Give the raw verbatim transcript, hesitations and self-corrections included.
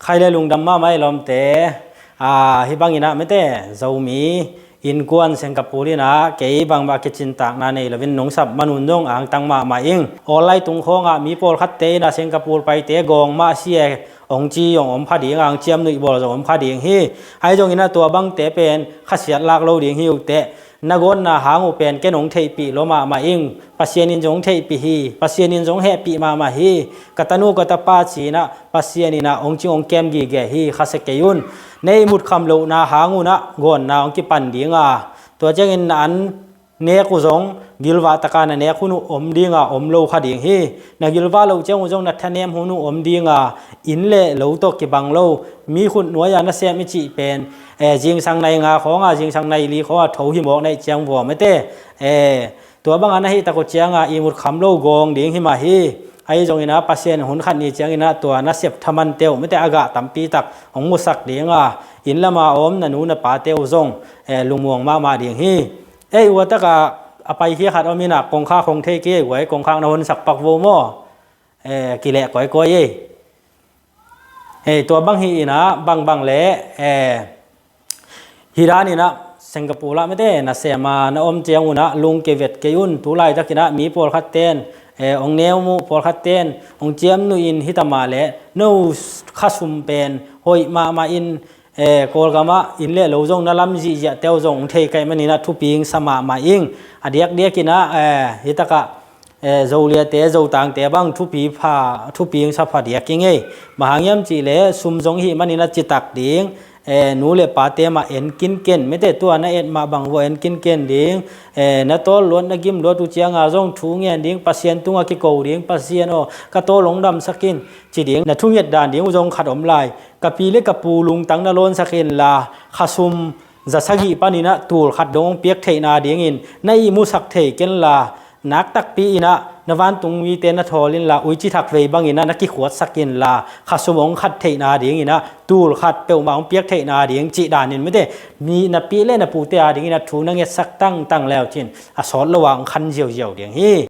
Khai le lungdam mahmah i lawmte, a, hih bangin ah mete Zomi innkuan Singapore in ah kei bangmah kicintakna nei loin nungsap manun zong angtang mahmah ing. Online tung khawngah mi pawlkhatte in ah Singapore paite gawng mah si e, hong ci zong om kha ding, a, hong ciamnuih bawl zong om kha ding hi. Ahi zongin ah tua bangte pen khasiat lak lo ding hi uh teh. Na gawnna hang uh pen ken hong theihpih lua mahmah ing. Pasian in zong hong theihpih hi. Pasian in zong hong hehpih mahmah hi. Ka tanu ka tapa ci-in ah Pasian in ah hong cing hong kem gige hi, khasia kei un. Na ihmut kham lohna hang un ah gawnna hong kipan ding a, tua ciangin na an nek uh zong gilvah taka na nek hun uh om ding a, om lo kha ding hi. Na gilvah loh ciang uh zong na thanem hun uh om ding a, inn le lo tawh kibang lo. Mi khut nuai-a nasem i cih pen, eh, zingsang nai nga khawng a, zingsang nai li khawng a tho hi mawk na hih ciang vua mete, eh, tua banga na hih tak uh cianga ihmut kham lo gawng ding hi mah hi. Ahi zongin ah Pasian hun khat ni ciangin ah tua nasep thamante uh mete a gah tampi tak hong musak ding a, inn lama om na nu na pate uh zong, eh, lungmuang mahmah ding hi. Ei, ua taka a paikhia khat om in ah kongkhak hong thei kei, guai kongkhak na honsak pak vo maw? Eh, kileh kawikawi ei. Eh, tua bang hi in ah bangbang le, eh, hi dan in ah Singapore ah mete nasem a na om ciang un ah lungke vet kei un. Tu laitakin ah mi pawlkhat ten, eh, hong neu muh, pawlkhat ten hong ciamnuih in hi ta mah leh no khasum pen hoih mahmah in, eh, Kawlgam ah inn le lo zong na lam zihziahte uh zong hong thei ka hih manin ah thupi hong sa mahmah ing. A diakdiakin ah, eh, hih takah, eh, Zoliate, Zotangte bang thupi pha, thupi hong sa pha diak ing ei. Bang hang hiam cih leh sum zong hih manin ah citak ding, eh, nu le pate mah en kinken mete, tua na et mah bang vua en kinken ding, eh, na tawl luat na gim luat uh cianga zong thu ngen ding, Pasian tungah kiko ding, Pasian aw ka tawl hong damsak in ci ding, na thunget dan ding uh zong khat om lai. Ka pi le ka pu lungtang na lawnsak inla, khasum za sagih panin ah tul khat dong hong piak theihna dingin na ihmusak thei kenla, nak takpi in ah na vantung mite na thawl inla, uici thak vei bangin ah na kikhuatsak inla, khasum hong khat theihna dingin ah tul khat peuhmah hong piak theihna ding cih danin mete, mi na pi le na pute a dingin ah thu na ngetsak tangtang leu cin a sawt lo a hong khan ziauziau ding hi.